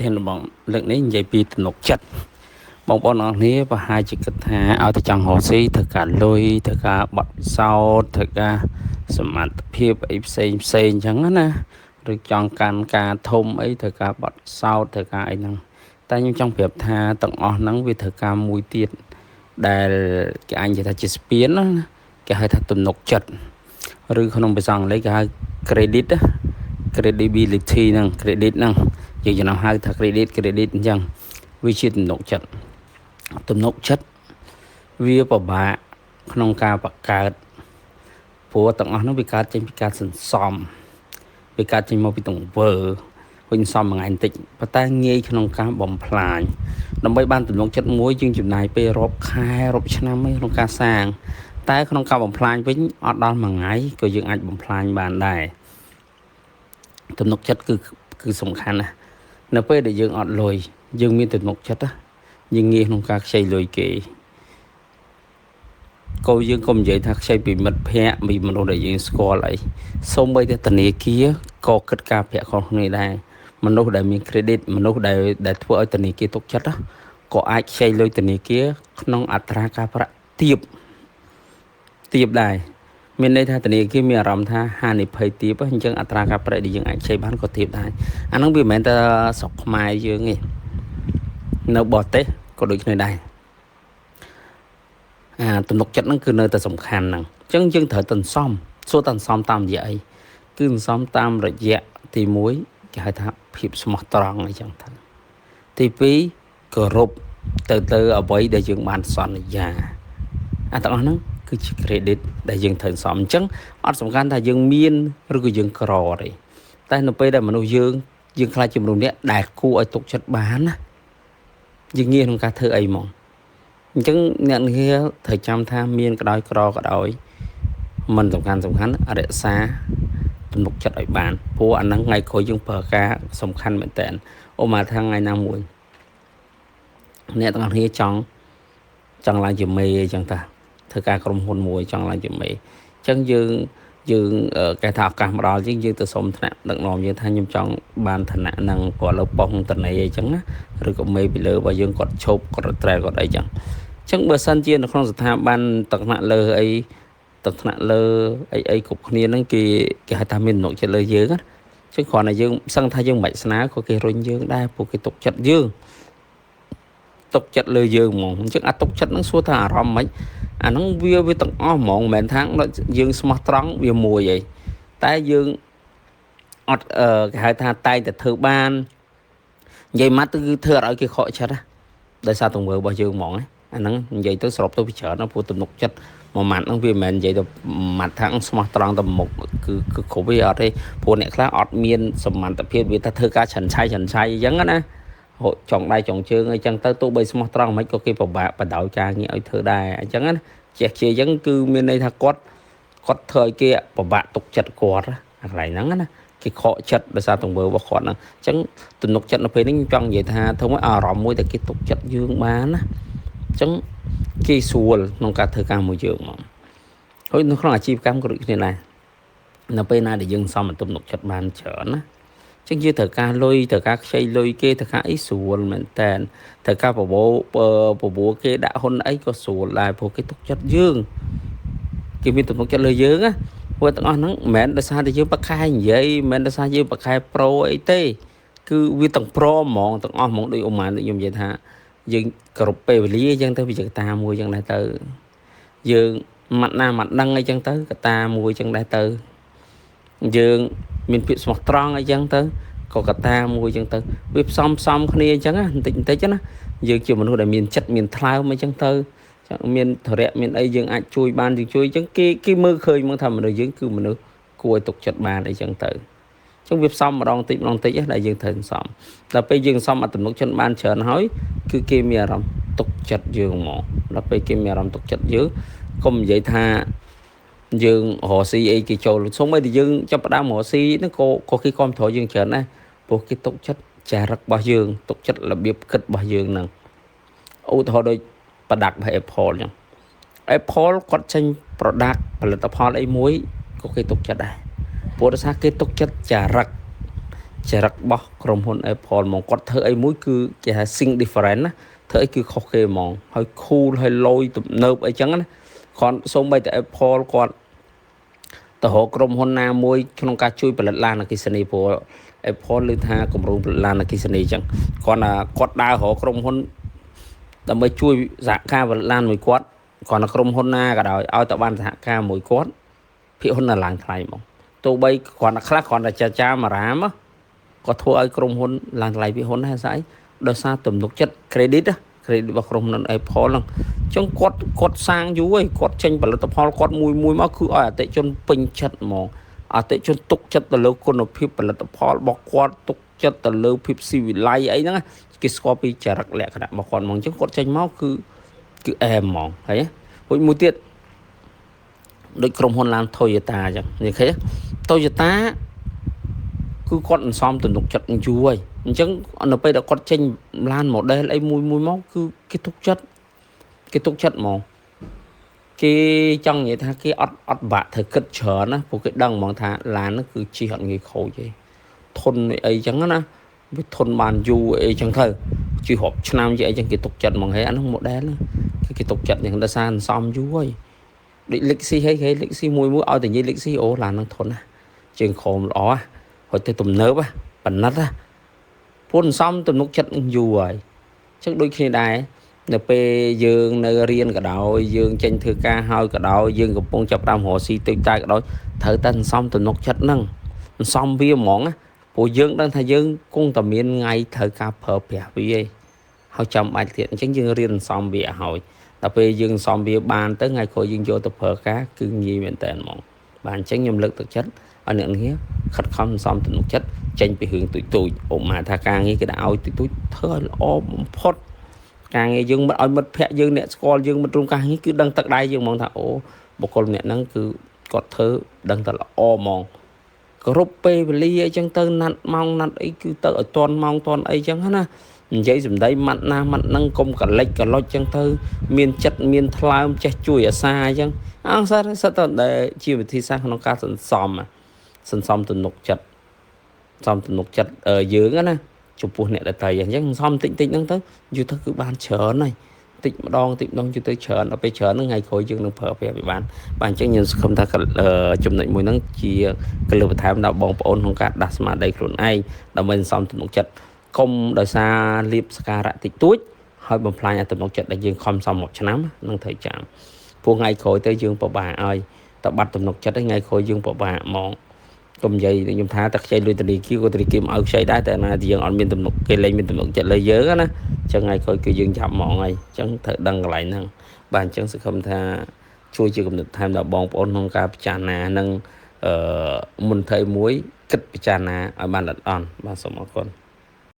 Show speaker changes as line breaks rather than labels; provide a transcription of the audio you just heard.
ធានបងលើកនេះនិយាយពីទំនុកចិត្តបងប្អូនអរគ្នាប្រហែលជាគិតថាឲ្យតែចង់រកស៊ីធ្វើការលុយធ្វើការបត់ពិសោធន៍ធ្វើការសមត្ថភាពអីផ្សេងផ្សេងអញ្ចឹងណាឬចង់កាន់ការធំអីធ្វើការបត់ពិសោធន៍ធ្វើការអីហ្នឹងតែខ្ញុំចង់ប្រាប់ថាទាំងអស់ហ្នឹងវាធ្វើការមួយទៀតដែលគេអាចនិយាយថាជាស្ពានណាគេហៅថាទំនុកចិត្តឬក្នុងភាសាអង់គ្លេសគេហៅ credit credibility ហ្នឹង credit ហ្នឹងយើងចំណាំហៅថា credit អញ្ចឹងវាជាទំនុកចិត្តទំនុកចិត្តវាពិបាកក្នុងការបង្កើតព្រោះទាំងអស់នោះវាកើតចេញពីការសន្សំវាកើតចេញមកពីទង្វើវិញសំមួយថ្ងៃបន្តិចប៉ុន្តែងាយក្នុងការបំផ្លាញដើម្បីបានទំនុកចិត្តមួយយើងចំណាយពេលរាប់ខែរាប់ឆ្នាំឯក្នុងការសាងតែក្នុងការបំផ្លាញវិញអត់ដល់មួយថ្ងៃក៏យើងអាចបំផ្លាញបានដែរទំនុកចិត្តគឺសំខាន់ណាស់នៅពេលដែលយើងអត់លុយយើងមានទំនុកចិត្តណាយើងងាយក្នុងការខ្ចីលុយគេក៏យើងកុំនិយាយថាខ្ចីពីមិត្តភ័ក្តិពីមនុស្សដែលយើងស្គាល់អីសូម្បីតែធនាគារក៏គិតការប្រាក់ខុសគ្នាដែរមនុស្សដែលមាន credit មនុស្សដែលធ្វើឲ្យធនាគារទុកចិត្តក៏អាចខ្ចីលុយធនាគារក្នុងអត្រាការប្រាក់ទាបដែរមានន័យថាធនាគារមានអារម្មណ៍ថាហានិភ័យទាបអញ្ចឹងអត្រាការប្រាក់ដែលយើងអាចខ្ចីបានក៏ទាបដែរអាហ្នឹងវាមិនមែនតែស្រុកខ្មែរយើងទេនៅបរទេសក៏ដូចគ្នាដែរអាទំនុកចិត្តហ្នឹងគឺនៅតែសំខាន់ហ្នឹងអញ្ចឹងយើងត្រូវតន្សំសួរតន្សំតាមរយៈអីគឺន្សំតាមរយៈទី1គេហៅថាភាពស្មោះត្រង់អីចឹងទៅទី2គោរពទៅអ្វីដែលយើងបានសន្យាអាទាំងអស់ហ្នឹងគឺជា credit ដែលយើងត្រូវសំអញ្ចឹងអត់សំខាន់ថាយើងមានឬក៏យើងក្រទេតែនៅពេលដែលមនុស្សយើងខ្លាចជាមនុស្សនេះដែលគួរឲ្យទុកចិត្តបានណាយើងងាយក្នុងការធ្វើអីហ្មងអញ្ចឹងអ្នកនាងត្រូវចាំថាមានក៏ដោយក្រក៏ដោយមិនសំខាន់រក្សាទំនុកចិត្តឲ្យបានព្រោះអាហ្នឹងថ្ងៃក្រោយយើងប្រើការសំខាន់មែនតើអូមកថាថ្ងៃណាមួយអ្នកទាំងអស់គ្នាចង់ឡើងជាមេអីចឹងតាធ្វើការក្រុមហ៊ុនមួយចង់ឡើងជាមេអញ្ចឹងយើងគេថាឱកាសមដល់យើងទៅសុំថ្នាក់ដឹកនាំយើងថាខ្ញុំចង់បានឋានៈហ្នឹងព្រោះលើប៉ុស្តិ៍តនីអីចឹងណាឬក៏មេពីលើរបស់យើងគាត់ឈប់គាត់ត្រែគាត់អីចឹងអញ្ចឹងបើសិនជានៅក្នុងស្ថាប័នទឹកថ្នាក់លើអីទឹកថ្នាក់លើអីគ្រប់គ្នាហ្នឹងគេហៅថាមានទំនុកចិត្តលើយើងណាអញ្ចឹងគ្រាន់តែយើងសឹងថាយើងមិនបាច់ស្នើក៏គេរុញយើងដែរព្រោះគេទុកចិត្តយើងទុកចិត្តលើយើងហ្មងអញ្ចឹងអាទុកចិត្តហ្នឹងសួរថាអារម្មណ៍មិនអាហ្នឹងវាទាំងអស់ហ្មងមិនមែនថាយើងស្មោះត្រង់វាមួយអីតែយើងអត់គេហៅថាតែងតែធ្វើបាននិយាយម៉ាត់គឺធ្វើអត់ឲ្យគេខកចិត្តណាដោយសារទង្វើរបស់យើងហ្មងអាហ្នឹងនិយាយទៅសរុបទៅវាច្រើនណាស់ព្រោះទំនុកចិត្តមួយម៉ាត់ហ្នឹងវាមិនមែននិយាយទៅម៉ាត់ថាស្មោះត្រង់ទៅមុខគឺគ្រប់វាអត់ទេព្រោះអ្នកខ្លះអត់មានសមត្ថភាពវាថាធ្វើការឆិនឆៃអញ្ចឹងណាហូចចង់ដៃចង់ជើងអីចឹងទៅទោះបីស្មោះត្រង់មិនក៏គេពិបាកបដោយការងារឲ្យធ្វើដែរអញ្ចឹងណាជាអញ្ចឹងគឺមានន័យថាគាត់ធ្វើឲ្យគេពិបាកទុកចិត្តគាត់អាកន្លែងហ្នឹងណាគេខកចិត្តដោយសារទង្វើរបស់គាត់ហ្នឹងអញ្ចឹងទំនុកចិត្តនៅពេលនេះខ្ញុំចង់និយាយថាធ្វើឲ្យអារម្មណ៍មួយដែលគេទុកចិត្តយើងបានណាអញ្ចឹងគេស្រួលក្នុងការធ្វើការមួយយើងហ្មងហើយនៅក្នុងអាជីវកម្មក៏ដូចគ្នាដែរនៅពេលណាដែលយើងសមទំនុកចិត្តបានច្រើនណាចឹងយើងត្រូវការលុយត្រូវការខ្ចីលុយគេត្រូវការអីស្រួលមែនតើត្រូវការបបួលគេដាក់ហ៊ុនអីក៏ស្រួលដែរព្រោះគេទុកចិត្តយើងគេមានទំនុកចិត្តលើយើងណាព្រោះទាំងអស់ហ្នឹងមិនមែនដោយសារតែយើងប្រកែនិយាយមិនមែនដោយសារយើងប្រកែប្រូអីទេគឺវាទាំងព្រមហ្មងទាំងអស់ហ្មងដូចអ៊ុំម៉ានដូចខ្ញុំនិយាយថាយើងគ្រប់ពេលវេលាអញ្ចឹងទៅវាជាកតាមួយអញ្ចឹងដែរទៅយើងម៉ាត់ណាម៉ាត់ដឹងអីចឹងទៅកតាមួយអញ្ចឹងដែរទៅយើងមានភាពស្មោះត្រង់អីចឹងទៅក៏កតាមួយចឹងទៅវាផ្សំគ្នាអញ្ចឹងណាបន្តិចបន្តិចណាយើងជាមនុស្សដែលមានចិត្តមានថ្លើមអីចឹងទៅមានធរៈមានអីយើងអាចជួយបានយើងជួយអញ្ចឹងគេមើលឃើញមកថាមនុស្សយើងគឺមនុស្សគួរឲ្យទុកចិត្តបានអីចឹងទៅអញ្ចឹងវាផ្សំម្ដងតិចម្ដងតិចដែលយើងត្រូវសំដល់ពេលយើងសំអត់ទំនុកចិត្តបានច្រើនហើយគឺគេមានអារម្មណ៍ទុកចិត្តយើងហ្មងដល់ពេលគេមានអារម្មណ៍ទុកចិត្តយើងកុំនិយាយថាយើងរកស៊ីអីគេចូលសូម្បីតែយើងចាប់ផ្ដើមរកស៊ីហ្នឹងក៏គេគាំទ្រយើងច្រើនដែរព្រោះគេទុកចិត្តចារិករបស់យើងទុកចិត្តរបៀបគិតរបស់យើងហ្នឹងឧទាហរណ៍ដូច product របស់ Apple អញ្ចឹង Apple គាត់ចេញ product ផលិតផលអីមួយក៏គេទុកចិត្តដែរព្រោះដោយសារគេទុកចិត្តចារិក ចរិតរបស់ក្រុមហ៊ុន Apple ហ្មងគាត់ធ្វើអីមួយគឺគេហៅ think different ណាធ្វើអីគឺខុសគេហ្មងហើយ cool ហើយលយទំនើបអីចឹងណាគ្រាន់សូម្បីតែ Apple គាត់ទៅរកក្រុមហ៊ុនណាមួយក្នុងការជួយផលិតឡានអគ្គិសនីព្រោះ Apple ឮថាគម្រោងផលិតឡានអគ្គិសនីចឹងគ្រាន់តែគាត់ដើររកក្រុមហ៊ុនដើម្បីជួយសហការផលិតឡានមួយគាត់គ្រាន់តែក្រុមហ៊ុនណាក៏ដោយឲ្យតែបានសហការមួយគាត់ភាគហ៊ុននៅឡើងថ្លៃហ្មងទោះបីគ្រាន់តែខ្លះគ្រាន់តែចាចាមរាមក៏ធ្វើឲ្យក្រុមហ៊ុនឡើងថ្លៃភាគហ៊ុនដែរស្អីដោយសារទំនុកចិត្ត credit credit របស់ក្រុមហ៊ុន Apple ហ្នឹងអញ្ចឹងគាត់សាងយូរហើយគាត់ចេញផលិតផលគាត់មួយមួយមកគឺឲ្យអតិជនពេញចិត្តហ្មងអតិជនទុកចិត្តទៅលើគុណភាពផលិតផលរបស់គាត់ទុកចិត្តទៅលើភាពស៊ីវិល័យអីហ្នឹងគេស្គាល់ពីចរិតលក្ខណៈរបស់គាត់ហ្មងអញ្ចឹងគាត់ចេញមកគឺអែមហ្មងហើយរួចមួយទៀតដូចក្រុមហ៊ុនឡាន Toyota អញ្ចឹងនេះឃើញ Toyota គឺគាត់អន្សំទំនុកចិត្តយូរហើយអញ្ចឹងនៅពេលដែលគាត់ចេញឡាន model អីមួយមួយមកគឺគេទុកចិត្តគេទុកចិត្តហ្មងគេចង់និយាយថាគេអត់បាក់ត្រូវគិតច្រើនណាព្រោះគេដឹងហ្មងថាឡានហ្នឹងគឺជិះអត់ងាយខូចទេធន់អីចឹងណាវាធន់បានយូរអីចឹងទៅជិះរាប់ឆ្នាំជាអីចឹងគេទុកចិត្តហ្មងហើយអាហ្នឹង model គឺគេទុកចិត្តចឹងដោយសារអន្សំយូរហើយដូច Lexus ហើយគេ Lexus មួយមួយឲ្យតែនិយាយ Lexus អូឡានហ្នឹងធន់ណាជើងក្រោមល្អណាហើយទៅទំនើបប៉និតណាពួនសំទំនុកចិត្តយូរហើយអញ្ចឹងដូចគ្នាដែរនៅពេលយើងនៅរៀនក៏ដោយយើងចេញធ្វើការហើយក៏ដោយយើងកំពុងចាប់ផ្ដើមរកស៊ីតិចតែក៏ដោយត្រូវតែសន្សំទំនុកចិត្តហ្នឹងសន្សំវាហ្មងណាព្រោះយើងដឹងថាយើងគង់តែមានថ្ងៃត្រូវការប្រើប្រាស់វាឯងហើយចាំបាច់ទៀតអញ្ចឹងយើងរៀនសន្សំវាឲ្យដល់ពេលយើងសន្សំវាបានទៅថ្ងៃក្រោយយើងយកទៅប្រើការគឺងាយមែនតើហ្មងបាទអញ្ចឹងខ្ញុំលើកទឹកចិត្តឲ្យអ្នកនាងខិតខំសន្សំទំនុកចិត្តចេញពីរឿងទូចទូចឧបមាថាការងារគេដាក់ឲ្យទូចទូចធ្វើឲ្យល្អបំផុតការងារយើងមិនឲ្យមិត្តភ័ក្ដិយើងអ្នកស្គាល់យើងមិត្តរួមការងារគឺដឹងទឹកដៃយើងហ្មងថាអូបុគ្គលម្នាក់ហ្នឹងគឺគាត់ធ្វើដឹងតែល្អហ្មងគ្រប់ពេលវេលាអីចឹងទៅណាត់ម៉ោងណាត់អីគឺទៅឲ្យទាន់ម៉ោងទាន់អីចឹងណានិយាយសំដីម៉ាត់ណាម៉ាត់ហ្នឹងកុំកលិចកលុចចឹងទៅមានចិត្តមានថ្លើមចេះជួយអាសាអញ្ចឹងអង្សារសិតតែជាវិធីសាស្ត្រក្នុងការសន្សំទំនុកចិត្តសំទំនុកចិត្តយើងណាចំពោះអ្នកដទៃអញ្ចឹងសំតិចតិចហ្នឹងទៅយូរទៅគឺបានច្រើនហើយតិចម្ដងតិចម្ដងយូរទៅច្រើនដល់ពេលច្រើនហ្នឹងថ្ងៃក្រោយយើងនឹងប្រើប្រាស់វាបានបាទអញ្ចឹងខ្ញុំសង្ឃឹមថាចំណុចមួយហ្នឹងជាកលឹះបន្ថែមដល់បងប្អូនក្នុងការដាស់ស្មារតីខ្លួនឯងដើម្បីសន្សំទំនុកចិត្តកុំដោយសារលៀបសការៈតិចតួចហើយបំផ្លាញទំនុកចិត្តដែលយើងខំសំរាប់ឆ្នាំនឹងត្រូវចាំព្រោះថ្ងៃក្រោយទៅយើងពិបាកឲ្យតែបាត់ទំនុកចិត្តថ្ងៃក្រោយយើងពិបាកហ្មងកុំនិយាយខ្ញុំថាតែខ្ចីលុយធនាគារក៏ធនាគារមកឲ្យខ្ចីដែរតែណាយើងអត់មានទំនុកគេលែងមានទំនុកចិត្តលើយើងណាអញ្ចឹងថ្ងៃក្រោយគឺយើងចាប់ហ្មងហើយអញ្ចឹងត្រូវដឹងកន្លែងហ្នឹងបាទអញ្ចឹងសង្ឃឹមថាជួយជាគំនិតថែមដល់បងប្អូនក្នុងការពិចារណានិងមុនធ្វើមួយគិតពិចារណាឲ្យបានល្អិតល្អន់បាទសូមអរគុណ។